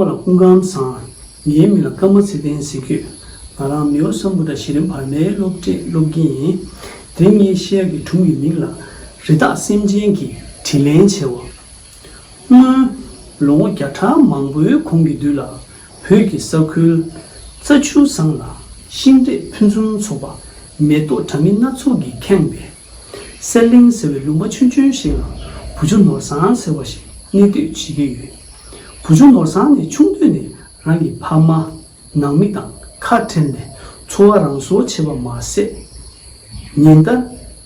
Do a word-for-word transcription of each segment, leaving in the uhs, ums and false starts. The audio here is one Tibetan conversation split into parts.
ལ་སྐུ་ཁམས་བཟང་། ངའི་མིང་ལ་ཀརྨ་ཚེ་བརྟན་ཟེར་གྱི་ཡོད། ང་རང་མེའོ་སམ་བྷོ་ཊ་གཞི་རིམ་བར་མའི་སློབ་གྲྭའི་སློབ་དགེ་ཡིན། དེ་རིང་ངས་བཤད་ཡག་གི་སྒྲུང་གི་མིང་ལ་རི་དྭགས་སེམས་ཅན་གྱི་དྲིན་ལན་འཇལ་བ། སྔོན། ལོ་ངོ་བརྒྱ་ཕྲག་མང་པོའི་གོང་གི་དུས་ལ། བོད་ཀྱི་ས་ཁུལ་རྩྭ་ཆུ་བཟང་ལ་ཤིང་འབྲས་ཕུན་སུམ་ཚོགས་པ་མེ་ཏོག་འདྲ་མིན་སྣ་ཚོགས་ཀྱིས་ཁེངས་པའི་གསེར་གླིང་ཟེར་བའི་ལུང་པ་ཆུང་ཆུང་ཞིག་ལ་བུ་ཆུ་ནོར་བཟང་ཟེར་བ་ཞིག་གནས་སྡོད་བྱེད་ཀྱི་ཡོད། བུ་ཆུ་ནོར་བཟང་ནི་ཆུང་དུས་ནས་རང་གི་ཕ་མ་ནང་མི་དང་ཁ་བྲལ་ནས་འཚོ་བ་རང་སོར་བྱེད་པ་མ་ཟད། ཉིན་ལྟར་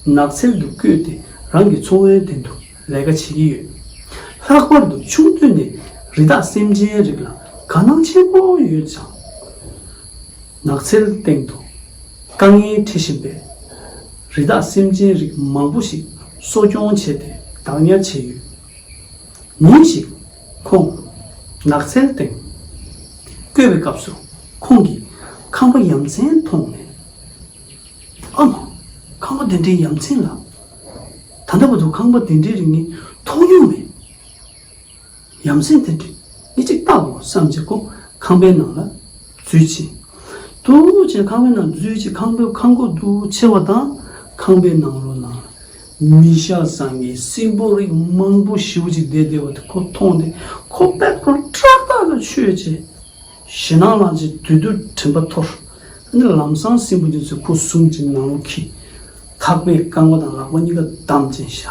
ནགས་ཚལ་དུ་བསྐྱོད་དེ་རང་གི་འཚོ་བའི་དོན་དུ་ལས་ཀ་བྱེད་ཀྱི་ཡོད། ལྷག་པར་དུ་ཆུང་དུས་ནས་རི་དྭགས་སེམས་ཅན་རིགས་ལ་དགའ་སྣང་ཆེན་པོ་ཡོད་ཅིང་། ནགས་ཚལ་སྟེང་དུ་དཀའ་ངལ་འཕྲད་བཞིན་པའི་རི་དྭགས་སེམས་ཅན་རིགས་མང་པོ་ཞིག་གསོ་སྐྱོང་བྱས་ཏེ་བདག་ཉར་བྱས་ཡོད། ཉིན་ཞིག་ཁོང་ནགས་ཚལ་སྟེང་བསྐྱོད་པའི་སྐབས་སུ་ཁོང་གིས་ཁང་པ་ཡ་མཚན་མཐོང་ནས། ཨ་མ། ཁང་པ་དེ་འདྲའི་ཡ་མཚན་ལ། ད་ལྟ་བར་དུ་ཁང་པ་དེ་འདྲའི་རིགས་ངས་མཐོང་མྱོང་མེད། ཡ་མཚན་དེ་འདྲ་ངས་ཅིག་བལྟ་དགོས་བསམ་བྱས་ཁོ་ཁང་པའི་ནང་ལ་འཛུལ་ཕྱིན། འདུག་བྱས་ཁང་པའི་ནང་འཛུལ་བྱས་ཁང་པའི་ཁང་སྒོ་འདུག་ཕྱེ་བ་དང་ཁང་པའི་ནང་ལོགས་ནང་ལ་མི་ཤ་ཟ་མཁན་སྲིན་པོ་རིགས་མང་པོ་ཞེ་པོ་ཅིག་བསྡད་བསྡད་པ་དེ་ཁོ་མཐོང་སྟེ་ཁོ་དཔེ་ཁོ་སྐྲག་ཐག་ལ་ཆོད་བྱས། ཞེད་སྣང་ལངས་བྱས་དུད་འགྲོ་དྲན་པ་འཐོར། ཨ་ནི་ལམ་སང་སྲིན་པོ་དེ་ཚོས་ཁོ་བཟུང་བྱས་ནང་ལོགས་འཁྱེར། ཐག་པས་རྐང་པ་དང་ལག་པ་གཉིས་ཀ་བསྡམས་བྱས་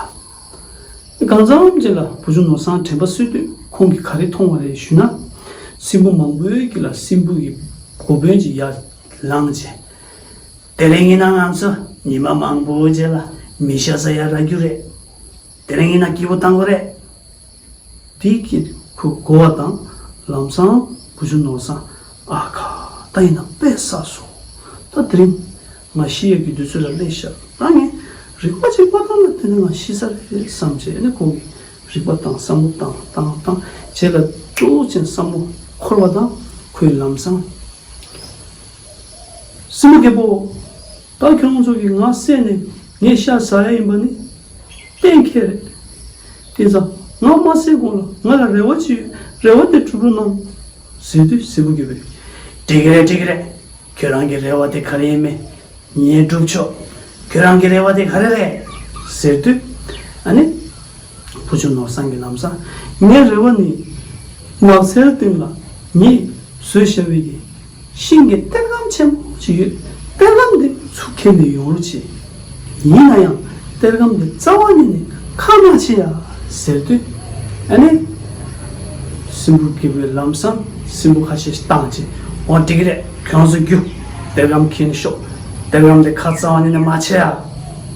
བཞག་གང་འཚམ་ཅིག་ལ་བུ་ཆུ་ནོར་བཟང་དྲན་པ་གསོས་དུས་ཁོང་གིས་ག་རེ་མཐོང་བ་རེད་ཞུས་ན། སྲིན་པོ་མང་པོའི་དཀྱིལ་ལ་སྲིན་པོ་གི་འགོ་དཔོན་ཅིག་ཡར་ལངས་བྱས། དེ་རིང་ཡིན་ན་ང་ཚོ་ཉི་མ་མང་པོའི་རྗེས་ལ་མི་ཤ་ཟ་ཡ་རག་རྒྱུ་རེད། དེ་རིང་ཡིན་ན་སྐྱིད་པོ་བཏང་དགོས་རེད། དེའི་དཀྱིལ་ཁོ་གོ་བ་དང་ལམ་སང་བུ་ཆུ་ནོར་བཟང་ཨ་ཁ་ད་ཡིན་ན་དཔེ་བསགས་སོང་། ད་དེ་རིང་ང་ཤི་ཡག་གི་དུས་ཚོད་ལ་སླེབས་ཤག་ད་ངས་རིག་པ་ཅིག་མ་བཏང་ན་དེ་ནི་ང་ཤི་ས་རེད་བསམ་བྱས་ནས་ཁོང་གིས་རིག་པ་བཏང་བསམ་བློ་བཏང་བཏང་བཏང་རྗེས་ལ་ཏོག་ཙམ་བསམ་བློ་འཁོར་བ་དང་ཁོས་ལམ་སང་། སྲིན་པོ་རྒད་པོ། ད་ཁྱོད་རང་ཚོ་གིས་ང་བསད་ནས་ངས་ཤ་ཟ་ཡ་ཡིན་པ་ནི་གཏན་འཁེལ་རེད། དེ་ཙང་ང་མ་བསད་གོང་ལ་ང་ལ་རེ་བ་ཅིག་ཡོད། རེ་བ་དེ་གྲུབ་རོགས་གནང་། ཟེར་དུས་སྲིན་པོ་རྒད་པོས། འགྲིག་གི་རེད། འགྲིག་གི་རེད། ཁྱོད་རང་གི་རེ་བ་དེ་ག་རེ་ཡིན་མིན་ངས་སྒྲུབ་ཆོག་ཁྱོད་རང་གི་རེ་བ་དེ་ག་རེ་རེད། ཟེར་དུས་ཨ་ནི། བུ་ཆུ་ནོར་བཟང་གིས་ལམ་སང་། ངའི་རེ་བ་ནི། ནགས་ཚལ་སྟེང་ལ་ངས་བཟོས་བཞག་པའི་གི་ཤིང་གི་གཏེར་སྒམ་ཆེན་པོ་ཅིག་ཡོད། གཏེར་སྒམ་དེ་ཚུར་ཁྱེར་ནས་ཡོང་རོགས་བྱེད། ཡིན་ན་ཡང་གཏེར་སྒམ་དེ་རྩ་བ་ཉིད་ནས་ཁ་མ་ཕྱེ་ཡ་ཟེར་དུས། ཨ་ནི། སྲིན་པོ་རྒད་པོས་ལམ་སང་སྲིན་པོ་ཁ་ཤས་ཤིག་བཏང་བྱས། འོ་འགྲིག་གི་རེད། ཁྱོད་ཚོ་རྒྱུགས། གཏེར་སྒམ་ཁྱེར་ནས་ཤོག་གཏེར་སྒམ་དེ་ཁ་རྩ་བ་ཉིད་ནས་མ་ཕྱེ་ཡ།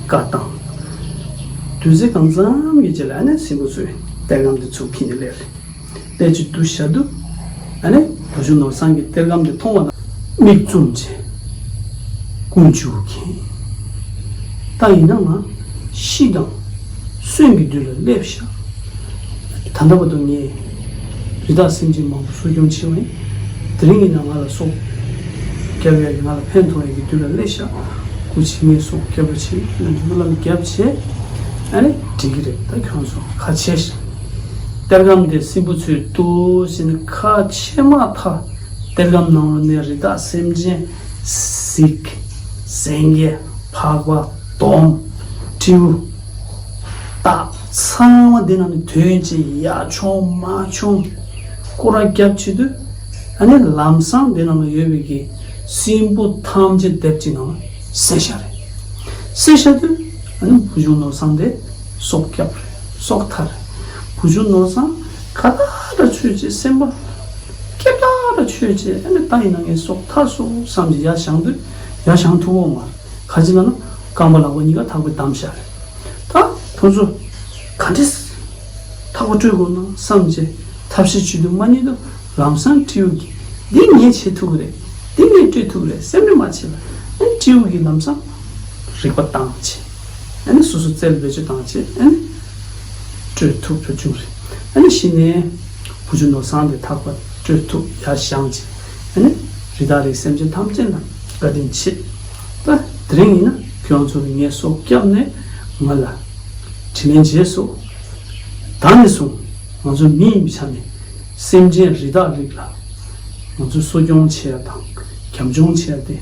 བཀའ་བཏང་། དུས་ཚོད་གང་འཚམ་གྱི་རྗེས་ལ་ཨ་ནི་སྲིན་པོ་ཚོས་གཏེར་སྒམ་དེ་ཚུར་ཁྱེར་ནས་སླེབས་རེད། སླེབས་བྱས་འདུག་བཞག་དུས། ཨ་ནི་བུ་ཆུ་ནོར་བཟང་གིས་གཏེར་སྒམ་དེ་མཐོང་བ་དང་མིག་བཙུམས་བྱས། ཀུན་སྤྱོད་མཁན། ད་ཡིན་ན་ང་ཤི་དང་གསོན་གྱི་དུས་ལ་སླེབས་ཤག་ད་ལྟ་བར་དུ་ངས་རི་དྭགས་སེམས་ཅན་མང་པོ་གསོ་སྐྱོང་བྱས་པ་ཡིན། དེ་རིང་ཡིན་ན་ང་ལ་སྲོག་སྐྱབས་ཡག་གི་ང་ལ་ཕན་ཐོགས་ཡག་གི་དུས་ལ་སླེབས་ཤག་སྐུ་མཁྱེན་ངས་སྲོག་སྐྱོབ་པ་བྱེད། ང་ཚོ་སྨོན་ལམ་རྒྱབ་བྱས། ཨ་ནི་འགྲིག་གི་རེད། ད་ཁྱོད་ཚོ་ཁ་ཕྱེ་ཤིག་གཏེར་སྒམ་དེ་སྲིན་པོ་ཚོས་འདུག་ཟེར་ནས་ཁ་ཕྱེ་མ་ཐག་གཏེར་སྒམ་ནང་ལོགས་ནས་རི་དྭགས་སེམས་ཅན་གཟིག་སེང་གེ་ཕག་པ་དོམ་སྤྲེའུ་སྟག་ཚང་མ་དེ་ནང་ནས་ཐོན་བྱས་ཡར་མཆོང་མར་མཆོང་སྐོར་ར་རྒྱབ་བྱེད་དུས། ཨ་ནི་ལམ་སང་དེ་ནང་ལ་ཡོད་པའི་གི་སྲིན་པོ་ཐམས་ཅད་སྡེབ་གཅིག་ནང་ལ་བསད་བཞག་རེད། བསད་བཞག་དུས་ཨ་ནི་བུ་ཆུ་ནོར་བཟང་དེ་སྲོག་སྐྱབས་རེད། སྲོག་ཐར་རེད། བུ་ཆུ་ནོར་བཟང་ཁ་ཏག་ཏག་ཆོད་བྱས་སེམས་པ་སྐྱིད་ཏག་ཏག་ཆོད་བྱས། ཨ་ནི་ད་ཡིན་ན་ངའི་སྲོག་ཐར་སོང་བསམ་གྱི་ཡར་བཞེངས་དུས་ཡར་བཞེངས་ཐུབ་ཀྱི་མ་རེད། ག་ཅི་ལབ་ན་རྐང་པ་ལག་པ་གཉིས་ཀ་ཐག་པས་བསྡམས་བཞག་རེད། ད་ཁོ་ཚོ་ག་འདྲས་ཐག་པ་སྤྲོད་དགོས་ན་བསམ་བྱས་ཐབས་ཤེས་བྱེད་དུས་མ་ཉིད་དུ་ལམ་སང་སྤྲེའུ་གིས་འདི་ངས་བྱེད་ཐུབ་ཀྱི་རེད། འདི་ངས་སྤྲོད་ཐུབ་ཀྱི་རེད་སེམས་ཁྲལ་མ་བྱེད་ལ། ཨ་ནི་སྤྲེའུ་གིས་ལམ་སང་རིག་པ་བཏང་བྱས། ཨ་ནི་སོ་སོ་རྩལ་བེད་སྤྱོད་བཏང་བྱས། ཨ་ནི་སྤྲོད་ཐུབ་པ་བྱུང་རེད། ཨ་ནི་གཞི་ནས་བུ་ཆུ་ནོར་བཟང་དེ་ཐག་པ་སྤྲོད་ཐུབ་ཡར་བཞེངས་བྱས། ཨ་ནི་རི་དྭགས་རིགས་སེམས་ཅན་ཐམས་ཅད་ལ་བཀའ་དྲིན་ཆེ། ད་དེ་རིང་ཡིན་ན་ཁྱོད་རང་ཚོ་གིས་ངའི་སྲོག་བསྐྱབས་ནས་ང་ལ་དྲིན་ལན་འཇལ་སོང་། ད་ནས་བཟུང་ང་ཚོ་མི་ཡིན་པའི་ཆ་ནས་ སེམས་ཅན་རི་དྭགས་རིགས་ལ་ང་ཚོས་གསོ་སྐྱོང་བྱེད་ཡ་དང་རྒྱབ་ལྗོངས་བྱེད་ཡ་དེ་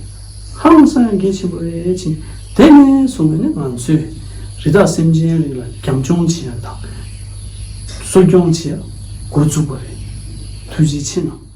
ཧ་ཅང་ཡང་གལ་ཆེན་པོ་རེད་ཅེས། དེ་ནས་བཟུང་ནས་ང་ཚོས་རི་དྭགས་སེམས་ཅན་རིགས་ལ་རྒྱབ་ལྗོངས་བྱེད་ཡ་དང་གསོ་སྐྱོང་བྱེད་ཡ་འགོ་བཙུགས་པ་རེད། ཐུགས་རྗེ་ཆེ་གནང་།